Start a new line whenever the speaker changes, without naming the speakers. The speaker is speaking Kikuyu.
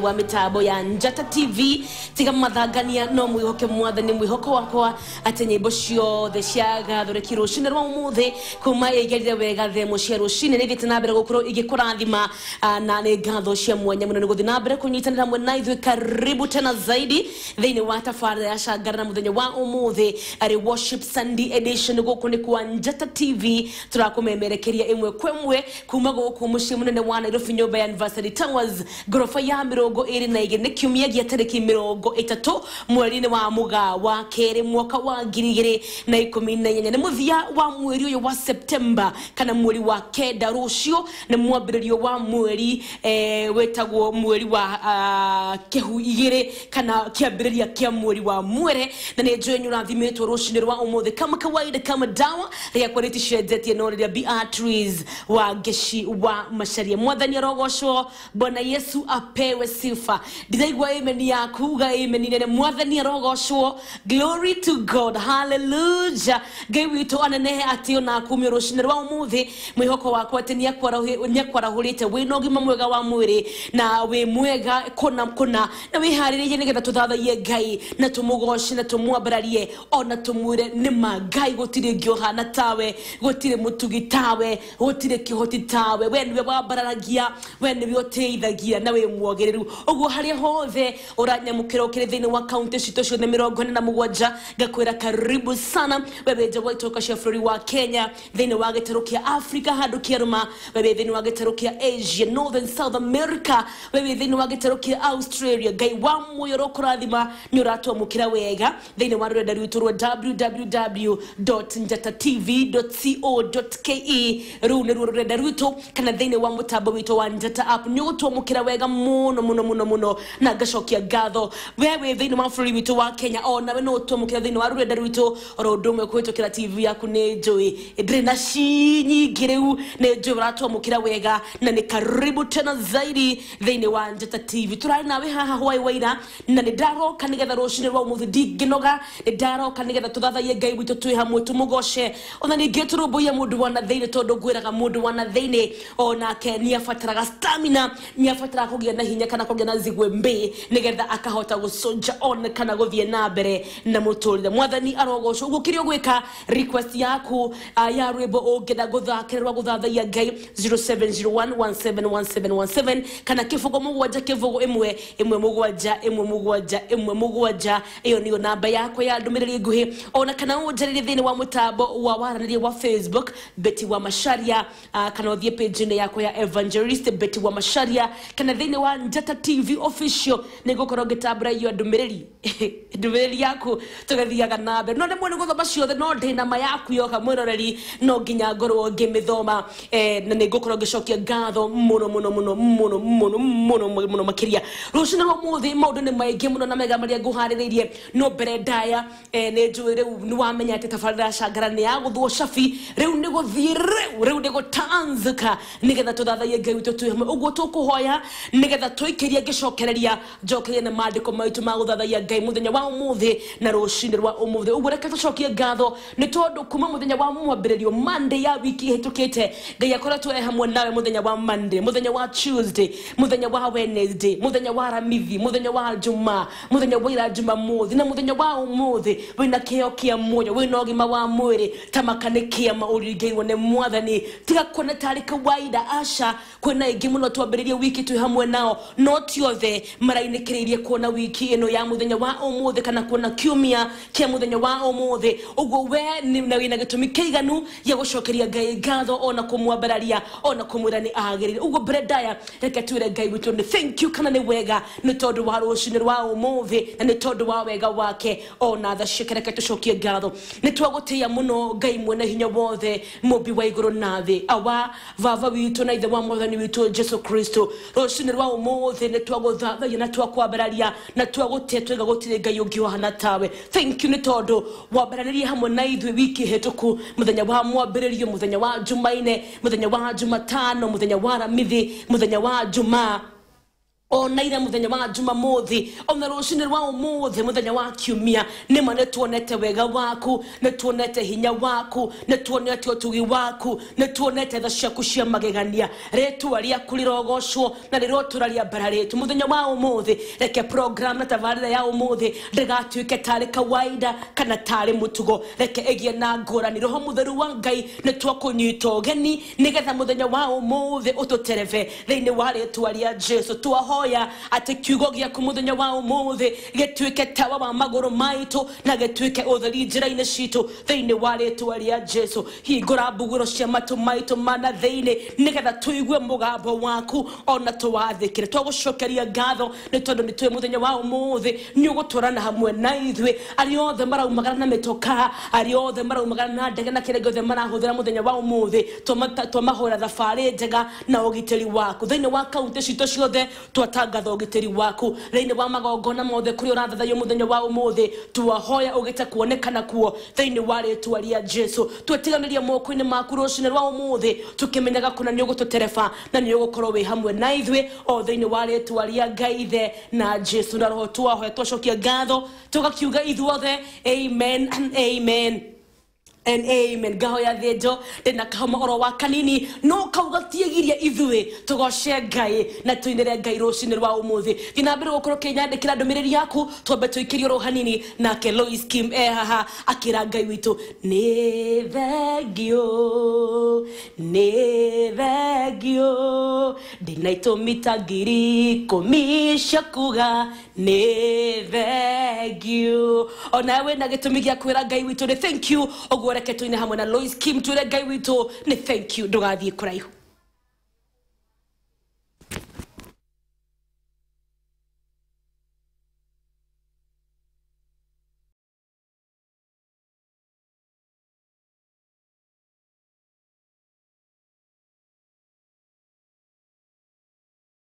Wa mitambo ya Njata TV tiga mathangania no mwihoke mwathani mwihoko wakwa ati nyimbo ciothe cia gathureki rucini rwa umuthi kuma igerire wega themo cia rucini ni thiete na mbere gukorwo igikurathima na ni ngatho cia mwanya muno ni guthi na mbere kunyitanira hamwe na ithuĩ. Karibu tena zaidi thiini wa tabarĩra ya Cangara na muthenya wa umuthi ari Worship Sunday edition guku ni kwa Njata TV turakumemerekeria imwe kwa imwe kuma guku muciĩ munene wa Nairobi nyumba ya Anniversary Towers ngoroba ya 22 nĩ kiumia gĩa tarĩki 30 mweri-inĩ wa Mũgaa wa kerĩ mwaka wa 2018 nĩ mũthia wa mweri ũyũ wa September kana mweri wa kenda. Rũciũ nĩ mwambĩrĩrio wa mweri wĩtagwo mweri wa kĩhu igĩrĩ kana kĩambĩrĩria kĩa mweri wa mwere na nĩ njũĩ nĩ ũrathimĩtwo rũcinĩ rwa ũmũthĩ kama kawaida kama dawa rĩakwa rĩticenjetie no rĩrĩa Beatrice wa Ngeci wa Macharia. Mwathani arogocwo, Bwana Yesu apewe sifa. Ndiraigua amen yaku uga amen nene. Mwathani arogocwo, glory to God, hallelujah. Ngai witũ anenehe atĩ ona kumio rũcinĩ rwa ũmũthĩ mwĩhoko wakwa atĩ nĩakwarahũrĩte wĩna ũgima mwega wa mwĩrĩ na wĩ mwega kũna kũna na wĩharĩrĩirie nĩgetha tũthathaiye Ngai na tũmũgoce na tũmwambararie ona tũmwĩre nĩma Ngai gũtirĩ ũngĩ ũhana tawe, gũtirĩ mũtugi tawe, gũtirĩ kĩhoti tawe, we nĩwe wambararagia, we nĩwe ũteithagia na wĩ mwagĩrĩru. Ũguo harĩa hothe ũranyamũkĩra ũkĩrĩ thĩinĩ wa kaunti citũ ciothe 47 ngakwĩra karibu sana. Wewe nja wa itoka cia bũrũri wa Kenya, thĩinĩ wa gĩtarũ kĩa Africa handũ kĩarũma, wewe thĩinĩ wa gĩtarũ kĩa Asia, Northern South America, wewe thĩinĩ wa gĩtarũ kĩa Australia, Ngai wa muoyo ũrokũrathima nĩ ũratwamũkĩra wega thĩinĩ wa rũrenda rwitũ rwa www.njatatv.co.ke. Rũu nĩruo rũrenda rwitũ kana thĩinĩ wa mũtambo witũ wa Njata app nĩ ũgũtwamũkĩra wega mũno mũno mũno mũno na ngacokia ngatho. Wewe thĩinĩ wa bũrũri witũ wa Kenya onawe no ũtwamũkĩra thĩinĩ wa rũrenda rwitũ oro ũndũ ũmwe kũhĩtũkĩra TV yaku. Nĩ njũĩ ndĩrĩ na ci nyingĩ rĩu, nĩ njũĩ ũratwamũkĩra wega na nĩ karibu tena zaidi thĩinĩ wa Njata TV. Tũrarĩ nawe haha hwaĩ waira na nĩ ndaroka nĩgetha rũcinĩ rwa ũmũthĩ ndingĩnoga, nĩ ndaroka nĩgetha tũthathaiye Ngai witũ twĩ hamwe tũmũgoce ona ningĩ tũrũmbũiye mũndũ wa na thĩinĩ tondũ ngwĩraga mũndũ wa na thĩinĩ onake nĩ abataraga stamina, nĩ abataraga kũgĩa na hinya kana kũgĩa na zigwe mbi nĩgetha akahota gũconja on kana gũthiĩ na mbere na mũtũrĩre. Mwathani arogocwo. Ũguo kĩrĩa ũgwĩka request yaku ya rwĩmbo ũngĩenda gũthakĩrwo gũthathaiya Ngai 0701171717 kana 0 7 0 1 1 1 7 1 7, ĩyo nĩyo namba yakwa ya ndũmĩrĩri nguhĩ ona kana ũnjarĩrie thĩinĩ wa mũtambo wa waranĩria wa Facebook Betty wa Macharia kana ũthiĩ page-inĩ yakwa ya Evangelist Betty wa Macharia kana thĩinĩ wa Njata TV official nĩngũkorwo ngĩtambũra iyo ndũmĩrĩri ndũmĩrĩri yaku tũgathiaga na mbere. No rĩmwe nĩ gũthoma ciothe no ndĩ na ma yaku yoka mwĩroreri no nginya ngorwo ngĩmĩthoma na nĩngũkorwo ngĩcokia ngatho mũno mũno mũno mũno mũno mũno mũno makĩria. Rũcinĩ rwa ũmũthĩ maũndũ nĩ maingĩ mũno na mega marĩa ngũharĩrĩirie no mbere ndaya nĩ njũĩ rĩu nĩ wamenya atĩ tabarĩra ya Cangara nĩ ya gũthwo cabi rĩu nĩ gũthiĩ rĩu rĩu nĩ gũtanzũka nĩgetha tũthathaiye Ngai witũ twĩ hamwe. Ũguo tũkũhoya nĩgetha tũikĩrie ngĩcokereria njokerie na maandĩko maitũ ma gũthathaiya Ngai mũthenya wa ũmũthĩ na rũcinĩ rwa ũmũthĩ. Ũguo reke tũcokie ngatho nĩ tondũ kuma mũthenya wa mwambĩrĩrio Monday ya wiki ĩhĩtũkĩte Ngai akoretwo e hamwe nawe mũthenya wa Monday, mũthenya wa Tuesday, mũthenya wa Wednesday, mũthenya wa Aramithi, mũthenya wa Jumaa, mũthenya wa ira Jumamothi na mũthenya wa ũmũthĩ. Wĩna kĩheo kĩa muoyo, wĩna ũgima wa mwĩrĩ, tamaka nĩ kĩama ũringĩirwo nĩ mwathani. Tiga kuona tarĩ kawaida, aca kwĩna aingĩ mũno twambĩrĩrie wiki twĩ hamwe nao no ti othe marainĩkĩrĩirie kuona wiki ĩno ya mũthenya wa ũmũthĩ kana kuona kiumia kĩa mũthenya wa ũmũthĩ. Ũguo we na wĩna gĩtũmi kĩiganu gĩa gũcokeria Ngai ngatho ona kũmwambararia ona kũmwĩra nĩ agĩrĩire. Ũguo mbere ndaya reke twĩre Ngai witũ nĩ thank you kana nĩ wega nĩ tondũ wa rũcinĩ rwa ũmũthĩ na nĩ tondũ wa wega wake ona tha ciake. Reke tũcokie ngatho. Nĩ twagũtĩĩa mũno Ngai mwene hinya wothe, mũmbi wa igũrũ na thĩ, awa baba witũ na ithe wa mwathani witũ Jesu Kristo. Rũcinĩ rwa ũmũthĩ nĩ twagũthathaiya na twakwambararia na twagũtĩa twaiga gũtirĩ Ngai ũngĩ ũhana tawe. Thank you nĩ tondũ wambaranirie hamwe na ithuĩ wiki hĩtũku mũthenya wa mwambĩrĩrio, mũthenya wa Jumaine, mũthenya wa Jumatano, mũthenya wa Aramithi, mũthenya wa Jumaa. Ona ira muthenya wa Jumamothi, ona rucini rwa umuthi muthenya wa kiumia, nima nĩ tuonete wega waku, nĩ tuonete hinya waku, nĩ tuonete ũtugi waku, nĩ tuonete tha ciaku cia magegania. Rĩtwa rĩaku rĩrogocwo na rĩrotũra rĩambararĩtwo muthenya wa umuthi. Reke program na tabarĩra ya umuthi ndĩgatuĩke tarĩ kawaida kana tarĩ mũtugo, reke ĩgĩe na ngũrani. Roho Mũtheru wa Ngai nĩ twakũnyita ũgeni nĩgetha mũthenya wa umuthi ũtũterebe thĩinĩ wa rĩtwa rĩa Jesu. Twahoya atĩ kiugo gĩaku mũthenya wa ũmũthĩ gĩtuĩke tawa wa magũrũ maitũ na gĩtuĩke ũtheri njĩra-inĩ citũ thĩinĩ wa rĩtwa rĩa Jesu. Hingũra mbugũro cia matũ maitũ mana thĩinĩ nĩgetha tũigue mũgambo waku ona tũwathĩkĩre. Twagũcokeria ngatho nĩ tondũ nĩ tũĩ mũthenya wa ũmũthĩ nĩ ũgũtwarana hamwe na ithuĩ. Arĩa othe maraumagara na mĩtokaa, arĩa othe maraumagara na ndege na kĩrĩa gĩothe marahũthĩra mũthenya wa ũmũthĩ, twamahũra thabarĩ njega na ũgitĩri waku thĩinĩ wa kaunti citũ ciothe. Twatangatha ũgitĩri waku thĩinĩ wa magongona mothe kũrĩa ũrathathaiyo mũthenya wa ũmũthĩ, twahoya ũgĩte kuonekana kuo thĩinĩ wa rĩtwa rĩa Jesu. Twetiganĩria moko-inĩ maku rũcinĩ rwa ũmũthĩ tũkĩmenyaga kũna nĩ ũgũtũtereba na nĩ ũgũkorwo wĩ hamwe na ithuĩ o thĩinĩ wa rĩtwa rĩa Ngai Ithe na Jesu na Roho. Twahoya twacokia ngatho tũgakiuga ithuothe amen and amen and amen. Ngahoya thinjo ndina kahoma oro wa kanini no kau gatiegiria ithuĩ tugoce Ngai na tuinire Ngai rũcinĩ rwa ũmũthĩ. Thiĩ na mbere gũkorwo ũkĩnyandĩkĩra ndũmĩrĩri yaku, twambe tũikĩrio oro hanini nake Lois Kim e haha akĩra Ngai witũ nĩ thengio, nĩ thengio, ndĩna itũmi ta 10,000 cia kuga nĩ thengio. Ona wĩna gĩtũmi gĩa kwĩra Ngai witũ nĩ thank you, ũguo reke tuine hamwe na Lois Kim twĩre Ngai witũ nĩ thank you. Ndũgathiĩ kũraihu.